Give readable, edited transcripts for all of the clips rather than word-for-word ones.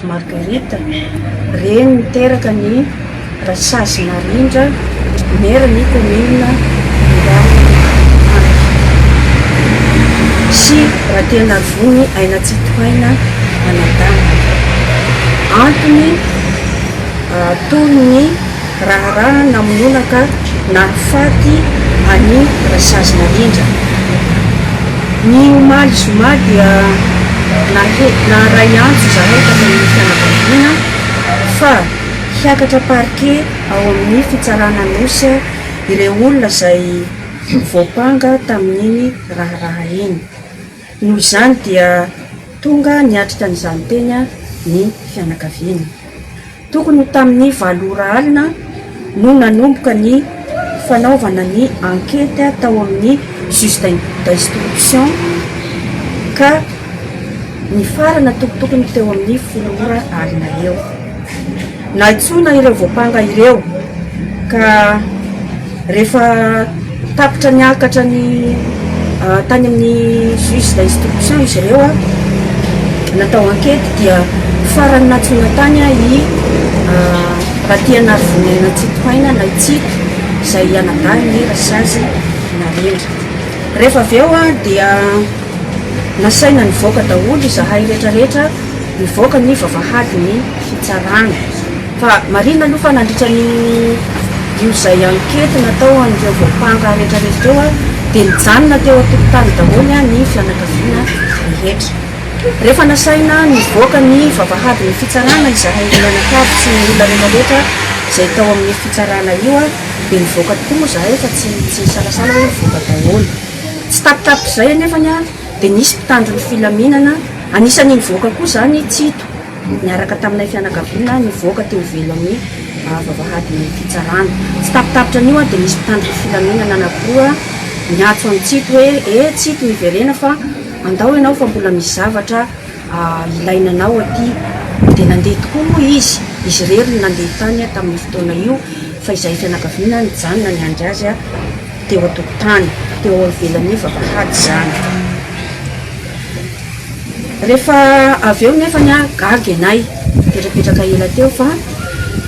Marguerite, reny niteraka ny Rasazy Narindra, maire ny kaominina Miarinarivo sy Ratianarivony Aina Tsitohaina anadahiny. Antony toy ny raharaha namonoana ka nahafaty an'i Rasazy Narindra. Ny omaly zoma dia naharay antso izahay tato amin'ny fianakaviana fa hiakatra parquet ao amin'ny fitsarana Anosy ireo olona izay voampanga tamin'iny raharaha iny. Noho izany dia tonga niatrika an'izany teny ny fianakaviana. Tokony ho tamin'ny valo ora alina no nanomboka ny fanaovana ny ankety tao amin'ny juge d'instruction ka nifarana tokotokony teo amin'ny folo ora alina eo. Nantsoina ireo voampanga ireo ka rehefa tapitra niakatra ny tany amin'ny juge d'instruction izy ireo natao ankety dia farany nantsoina tany i Ratianarivoniaina Tsitohaina na i Tsito izay anadahin'i Rasazy Narendra. Rehefa avy eo dia nasaina nivoaka daholo izahay rehetrarehetra nivoaka ny vavahadin'ny fitsarana. Fa marina aloha fa nandritra ny io izay ankety natao an'ireo voampanga rehetrarehetra ireo dia nijanona teo an-tokotany daholo ny fianakaviana rehetra. Rehefa nasaina nivoaka ny vavahadin'ny fitsarana izahay mianakavy sy ny olona rehetrarehetra izay tao amin'ny fitsarana io dia nivoaka tokoa moa izahay fa tsy tsy nisalasala hoe nivoaka daholo. Tsy tapitapitr'izay anefany dia nisy mpitandro ny filaminana anisan'ny nivoaka koa izany Tsito. Niaraka taminay fianakaviana nivoaka teo ivelan'ny vavahadin'ny fitsarana. Tsy tapitapitra an'io dia nisy mpitandro ny filaminana anankiroa niantso an'i Tsito hoe, Eh Tsito miverena fa andao ianao fa mbola misy zavatra ilaina anao aty. Dia nandeha tokoa moa izy, izy irery no nandeha tany tamin'io fotoana io fa izahay fianakaviana nijanona niandry azy teo an-tokotany, teo ivelan'ny vavahady izany. Rehefa avy eo nefany aho gaga ianay nipetrapetraka ela teo fa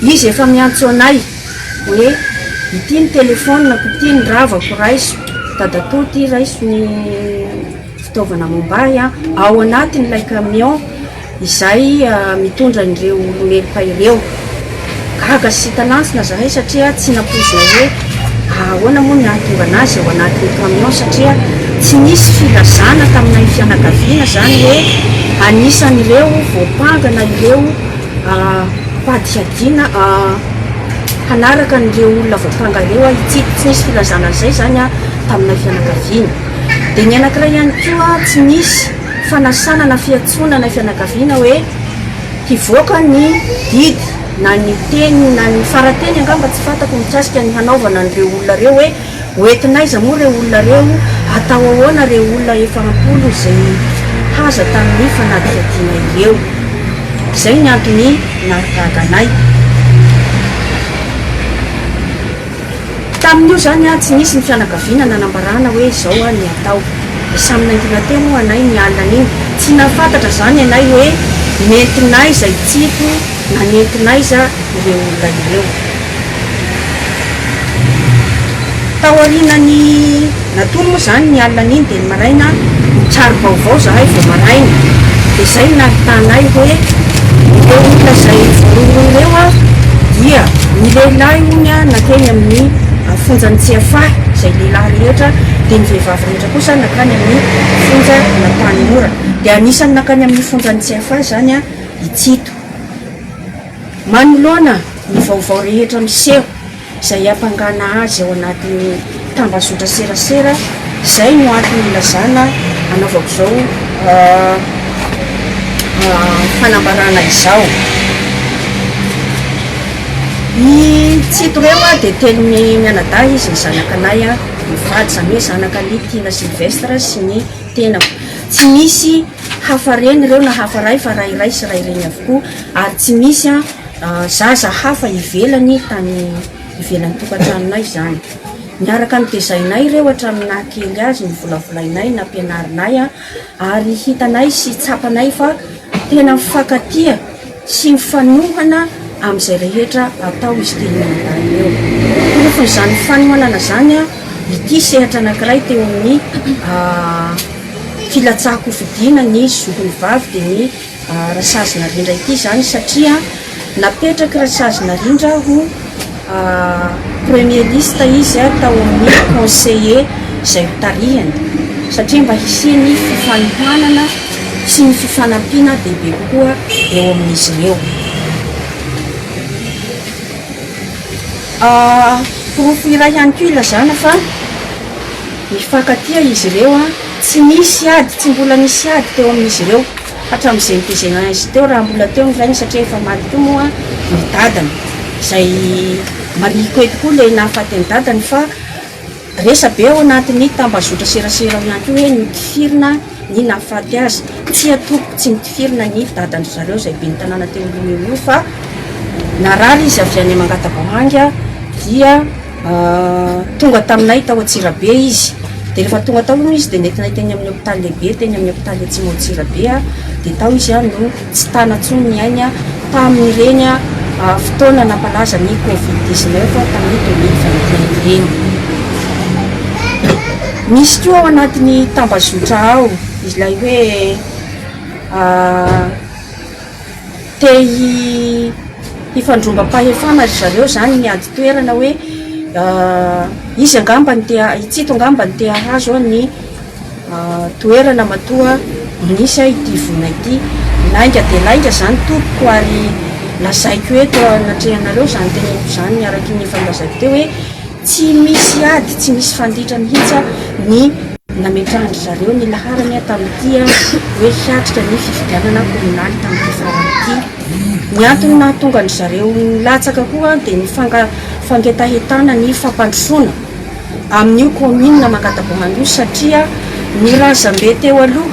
izy efa miantso anay hoe ity ny telephone-ko ity ny ravako raiso, dadatoa ity raiso ny fitaovana momba ahy an, ao anatin'ilay camion izay mitondra an'ireo olo-meloka ireo. Gaga sy talanjona zahay satria tsy nampoizina hoe ahoana moa ny hahatonga anazy ao anatin'ny camion satria tsy nisy filazana taminay fianakaviana zany hoe anisan'ireo voampanga na ireo mpadihadiana hanaraka an'ireo olona voampanga ireo aho ity, tsy nisy filazana an'izay zany taminay fianakaviana. Dia ny anankiray ihany koa tsy nisy fanasana na fiantsoana anay fianakaviana hoe Hivoaka ny didy na ny teny na ny farateny angamba tsy fantako mikasika ny hanaovana an'ireo olona ireo hoe hoentina aiza moa ireo olona ireo, atao ahoana ireo olona efa am-polony izay haza tamin'ny fanadihadiana ireo. Izay ny antony nahagaga anay. Tamin'io izany tsy nisy ny fianakaviana nanambarana hoe izao ny atao. Dia samy nangina teo moa anay ny alina an'iny. Tsy nahafantatra izany ianay hoe nentin'aiza i Tsito na nentin'aiza ireo olona ireo. Taorian'ny natory moa izany ny alina an'iny dia ny maraina nitsaro-baovao izahay vao maraina. Dia izay no nahitanay hoe ireo olona izay voarohirohy ireo dia ny lehilahy hono nankeny amin'ny fonjan'i Tsiafahy, izay lehilahy rehetra, dia ny vehivavy rehetra kosa nankany amin'ny fonjan'Antanimora. Dia anisan'ny nankany amin'ny fonjan'i Tsiafahy izany i Tsito. Manoloana ny vaovao rehetra miseho izay hiampangana azy ao anatin'ny tambazotra serasera, izay no antony ilazana anaovako izao fanambarana izao. I Tsito ireo dia telo mianadahy izy, ny zanakanay mivady, izany hoe zanak'i Tiana Sylvestre sy ny tenako. Tsy misy hafa reny ireo na hafa ray fa ray iray sy ray reny avokoa ary tsy misy zaza hafa ivelany tany ivelan'ny tokantranonay izany. Niaraka notezainay ireo hatramin'ny naha kely azy, novolavolainay, nampianarinay ary hitanay sy tsapanay fa tena mifankatia. sy mifanohana amin'izay rehetra atao izy telo mianadahy ireo. Porofon'izany fanohanana izany ity sehatra anankiray teo amin'ny filatsahan-kofidina ny zokiny vavy dia ny Rasazy Narindra ity izany satria napetraky Rasazy Narindra ho premier liste izy tao amin'ny conseiller izay hotarihany satria mba hisian'ny fifanohanana sy ny fifanampiana bebe kokoa eo amin'izy ireo. Porofo iray ihany koa ilazana fa mifankatia izy ireo, tsy nisy ady, tsy mbola nisy ady teo amin'izy ireo hatramin'izay nitezena azy teo raha mbola teo ny rainy satria efa maty koa moa ny dadany, izay marihiko eto koa ilay nahafaty an'i dadany fa Resa-be ao anatin'ny tambazotra serasera ao ihany koa hoe notifirina ny nahafaty azy. Tsia tompoko, tsy notifirina ny dadan-dry zareo izay ben'ny tanàna teo aloha eo io fa narary izy avy any Mangatavoahangy dia tonga taminay tao Antsirabe izy. Dia rehefa tonga tao moa izy dia nentinay teny amin'ny hopitaly lehibe teny amin'ny hopitaly Atsimo Antsirabe dia tao izy no tsy tana intsony ny ainy tamin'ireny fotoana nampalaza ny Covid 19 tamin'ny 2021 ireny. Misy koa ao anatin'ny tambazotra ao ilay hoe te hifandrombam-pahefana ry zareo izany miady toerana hoe izy angamba no te i Tsito angamba no te hahazo ny toerana matoa nisy ahy ity voina ity. Lainga dia lainga izany tompoko ary lazaiko eto anatrehanareo izany teneniko izany araky ny efa nolazaiko teo hoe tsy misy ady, tsy misy fandritra mihitsy ny nametrahan-dry zareo ny laharany tamin'ity hoe hiatrika ny fifidianana kominaly tamin'ity farany ity. Ny antony nahatonga an-dry zareo nilatsaka koa dia ny fangetahetana ny fampandrosoana. amin'io kaominina Mangataboahangy io satria ny razambe teo aloha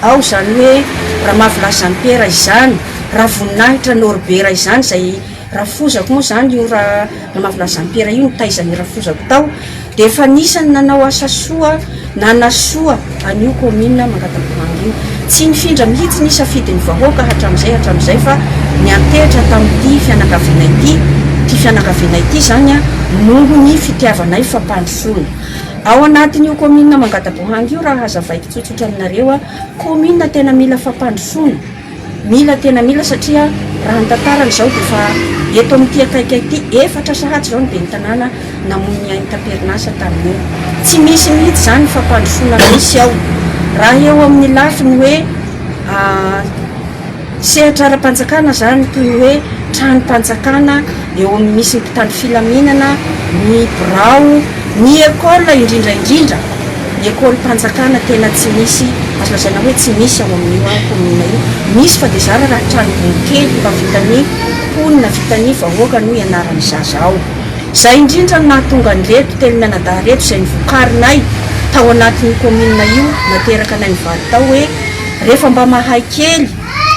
ao izany hoe Ramavolahy Jean Pierre izany, Ravoninahitra Norbert izany izay rafozako moa izany io Ramavolahy Jean Pierre io nitaizan'ny rafozako tao dia efa anisany nanao asa soa nanasoa an'io kaominina Mangataboahangy io. Tsy nifindra mihitsy ny safidin'ny vahoaka hatramin'izay hatramin'izay fa niantehitra tamin'ity fianakaviana ity, ity fianakaviana ity izany noho ny fitiavanay fampandrosoana. Ao anatin'io kaominina Mangataboahangy io raha hazavaiko tsotsotra aminareo, kaominina tena mila fampandrosoana. Mila tena mila satria raha ny tantarany izao dia efa eto amin'ity akaiky ity efatra sahady izao ny ben'ny tanàna namoy ny ainy tam-perinasa tamin'io. Tsy misy mihitsy izany ny fampandrosoana misy ao. Raha eo amin'ny lafiny hoe sehatra ara-panjakana izany toy ny hoe tranom-panjakana eo amin'ny misy ny mpitandro filaminana, ny birao, ny école indrindra indrindra. Ny ekolim-panjakana tena tsy misy, azo lazaina hoe tsy misy ao amin'io kaominina io. Misy fa dia zara raha trano gony kely mba vitan'ny mponina, vitan'ny vahoaka no ianaran'ny zaza ao. Izay indrindra no nahatonga an'ireto telo mianadahy ireto izay novokarinay tao anatin'io kaominina io, nateraka anay mivady tao hoe rehefa mba mahay kely,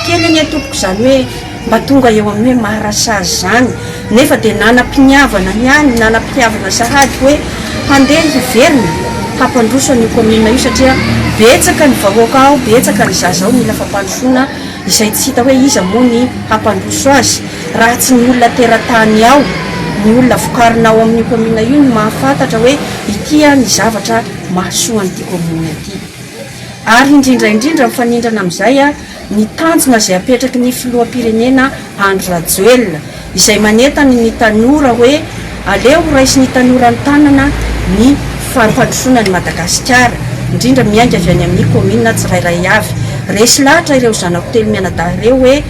kely anie tompoko izany hoe mba tonga eo amin'ny hoe maharasazy izany, nefa dia nanam-piniavana ihany, nanam-piniavana sahady hoe handeha hiverina hampandroso an'io commune io satria betsaka ny vahoaka ao, betsaka ny zaza ao mila fampandrosoana izay tsy hita hoe iza moa ny hampandroso azy raha tsy ny olona teratany ao, ny olona vokarina ao amin'io commune io no mahafantatra hoe ity ny zavatra mahasoa an'ity commune ity. Ary indrindra indrindra mifanindrana amin'izay ny tanjona izay apetraky ny filoham-pirenena Andry Rajoelina izay manentana ny tanora hoe aleo ho raisin'ny tanora an-tanana ny fampandrosoana an'i Madagasikara, indrindra miainga avy any amin'ny kaominina tsirairay avy. Resy lahatra ireo zanako telo mianadahy ireo hoe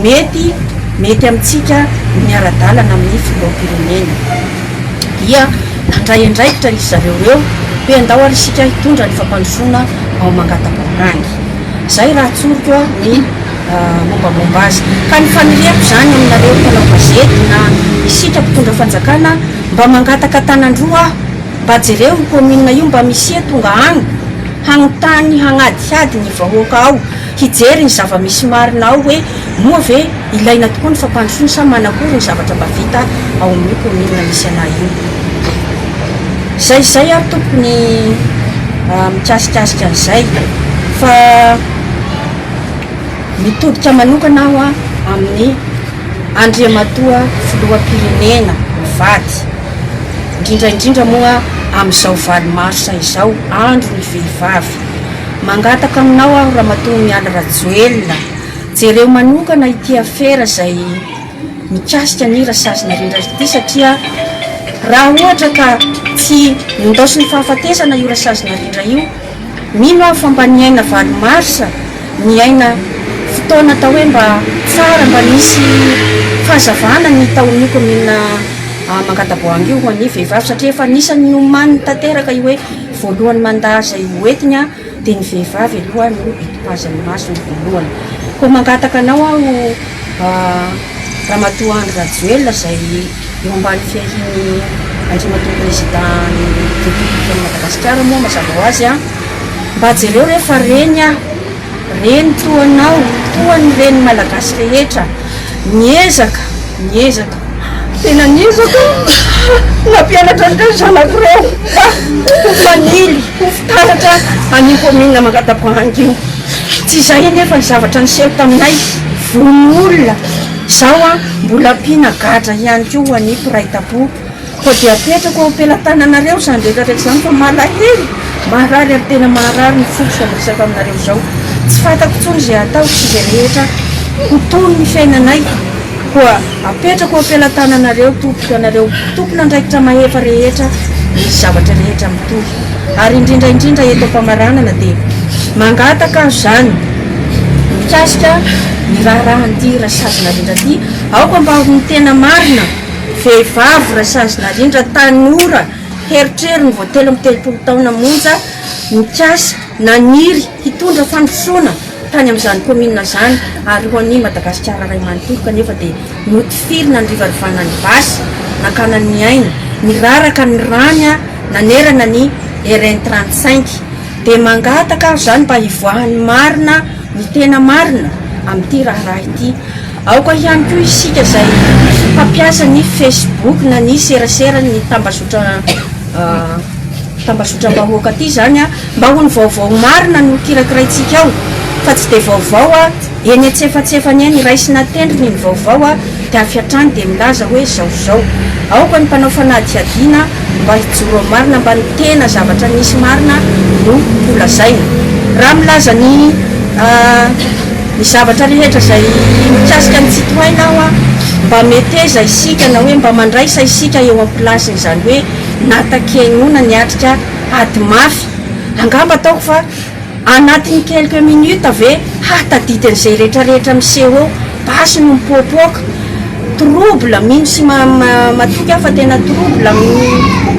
mety mety amintsika ny miara-dalana amin'ny filoham-pirenena. Dia nandray andraikitra ry zareo ireo hoe andao ary isika hitondra ny fampandrosoana ao Mangataboahangy. Zay raha tsoriko ny mombamomba azy. Ka ny faniriako izany aminareo mpanao gazety na isika mpitondra fanjakana mba mangataka tanan-droa aho mba jereo io commune io mba misia tonga agny hagnontany hagnadihady ny vahoaka ao hijery ny zava-misy marina ao hoe moa ve ilaina tokoa ny fampandrosoana sa manakory ny zavatra mba vita ao amin'io commune misy anah io. Zay izay ary tompoko ny mikasikasika an'izay fa mitodika manokana aho. amin'ny Andriamatoa Filoham-pirenena mivady, indrindra indrindra moa amin'izao valo marsa izao, andron'ny vehivavy. Mangataka aminao aho Ramatoa Mialy Rajoelina, jereo manokana ity afera izay mikasika ny Rasazy Narindra ity satria raha ohatra ka tsy nindaosin'ny fahafatesana io Rasazy Narindra io, mino aho fa mba niaina valo marsa, niaina fotoana atao hoe mba tsara, mba nisy fahazavana ny tao amin'io kaominina Mangataboahangy io ho an'ny vehivavy satria efa anisan'ny nomaniny tanteraka io hoe voalohany mandat izay hoentiny dia ny vehivavy aloha no itopazany masony voalohany. Koa mangataka anao aho Ramatoa Andry Rajoelina izay eo ambany fiahian'ny Andriamatoa Président ny Repoblikan'i Madagasikara moa mazava ho azy an, mba jereo re fa reny aho, reny toa anao, toa ny reny malagasy rehetra, niezaka, niezaka, tena niezaka nampianatra an'ireo zanako ireo mba ho fanilo, ho fitaratra an'io kaominina Mangataboahangy io. Tsy izay anefa ny zavatra niseho taminay, vono olona, izao an, mbola ampiana gadra ihany koa ho an'ny mpiray tampo. Koa dia apetrako eo am-pelatananareo izany rehetra rehetra izany fa malahelo, marary ary tena maharary ny foko izao miresaka aminareo izao. Tsy fantako intsony izay hataoko sy izay rehetra ho toy ny fiainanay. Koa apetrako eo am-pelatananareo tompoko ianareo tompon'andraikitra mahefa rehetra ny zavatra rehetra mitohy. Ary indrindra indrindra eto am-pamaranana dia mangataka aho izany mikasika ny raharahan'ity Rasazy Narindra ity, aoka mba ho ny tena marina, vehivavy Rasazy Narindra tanora herotrerony vao 33 taona monja nikasa naniry hitondra fandrosoana tany amin'izany kaominina izany ary ho an'i Madagasikara iray manontolo kanefa dia notifirina nirivarivana ny basy nakana ny ainy, niraraka ny rany nanerana ny RN 35. Dia mangataka aho izany mba hivoahan'ny marina, ny tena marina amin'ity raharaha ity. Aoka ihany koa isika izay mpampiasa ny Facebook na ny seraseran'ny tambazotra tambazotram-bahoaka ity izany mba ho ny vaovao marina no kirakiraintsika ao fa tsy dia vaovao eny antsefatsefany eny raisina an-tendrony ny vaovao dia avy hatrany dia milaza hoe izao sy izao. Aoka ny mpanao fanadihadiana mba hijoro amin'ny marina mba ny tena zavatra nisy marina no ho lazaina. Raha milaza ny ny zavatra rehetra izay mikasika ny Tsitohaina aho mba meteza isika na hoe mba mandraisa isika eo am-pilasiny izany hoe natakenona niatrika ady mafy angamba ataoko fa anatin'ny quelques minutes ve hahatadidy an'izay rehetra rehetra miseho eo, basy no mipoapoaka, trouble, mino sy matoky aho fa tena trouble,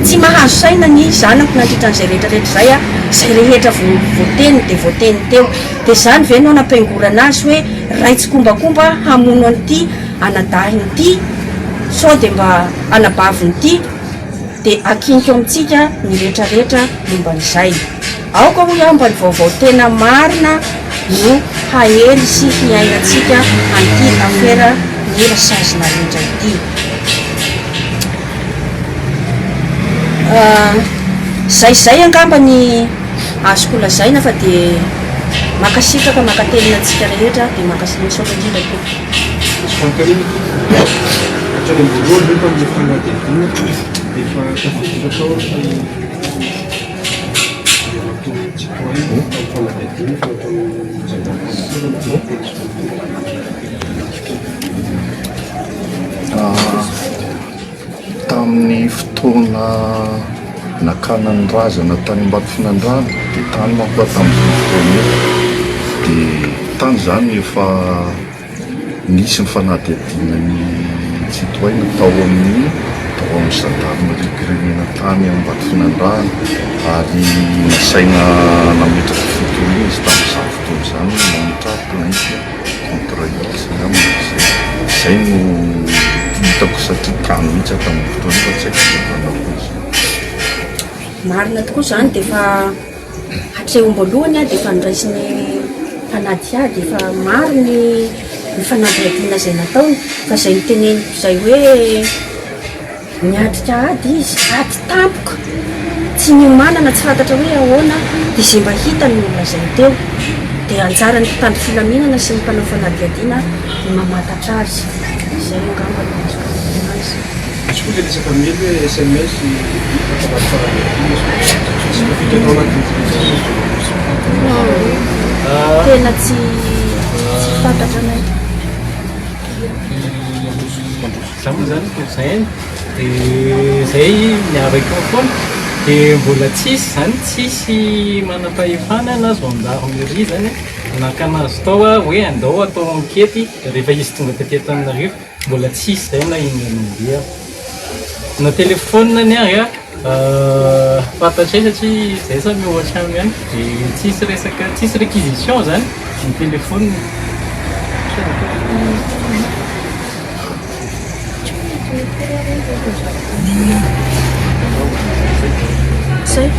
tsy mahazo saina ny zanako nandritra an'izay rehetra rehetra izay a, izay rehetra voateny dia voateny teo, dia izany ve no nampiangorana azy hoe ray tsikombakomba hamono an'ity anadahiny ity sao dia mba anabaviny ity. Dia akiniko amintsika ny retraretra momba an'izay. Aoka hoy aho mba ny vaovao tena marina no haely sy hiainantsika an'ity afera ny Rasazy Narindra ity. Zay zay angamba ny azoko lazaina fa dia mankasitraka mankatelina antsika rehetra dia mankasitraka misaotra indrindra tompoko. Misy fanontaniana tompoko. Hatrany am-boalohany ve tamin'ilay fanadihadiana dia efa tafiditra tao ny Andriamatoa Tsitohaina tamin'ny fanadihadiana efa nataon'ny zandarimaria na polisy Tamin'ny fotoana nakana ny razana tany Ambatofinandrahana dia tany manko aho tamin'izay fotoana io dia tany izany efa nisy ny fanadihadiana ny Tsitohaina tao amin'ny biraon'ny zandarimariam-pirenena tany Ambatofinandrahana ary nasaina nametraka fitoriana izy tamin'izany fotoana izany nametraka plainte contre X angamba izay. Izay no hitako satria tany mihitsy aho tamin'io fotoana io fa tsy haiko izay nanao azy. Marina tokoa izany dia efa hatreo am-boalohany dia efa noraisin'ny mpanadihady, efa maro ny ny fanadihadiana izay nataony fa izay noteneniko izay hoe Niatrika ady izy, ady tampoka, tsy niomanana, tsy fantatra hoe ahoana, dia izay mba hitany no nolazainy teo. Dia anjaran'ny mpitandro filaminana sy ny mpanao fanadihadiana ny mamantatra azy. Izay angamba no azoko anontaniana azy. Misy koa ilay resaka mail hoe sms vita fa tsy tafiditra tao anatin'izay. Tena tsy tsy fantatra anay. Za moa zany cousin de zay miaraka eo foana de mbola tsisy zany tsisy manam-pahefana na gendarmerie zany naka anazy tao hoe andao atao enquête rehefa izy tonga taty Antananarivo, mbola tsisy zay na inona na inona. Na téléphone ny ary fantatray satria zay samy ao an-trano ihany de tsisy resaka, tsisy réquisition zany ny téléphone. Zay.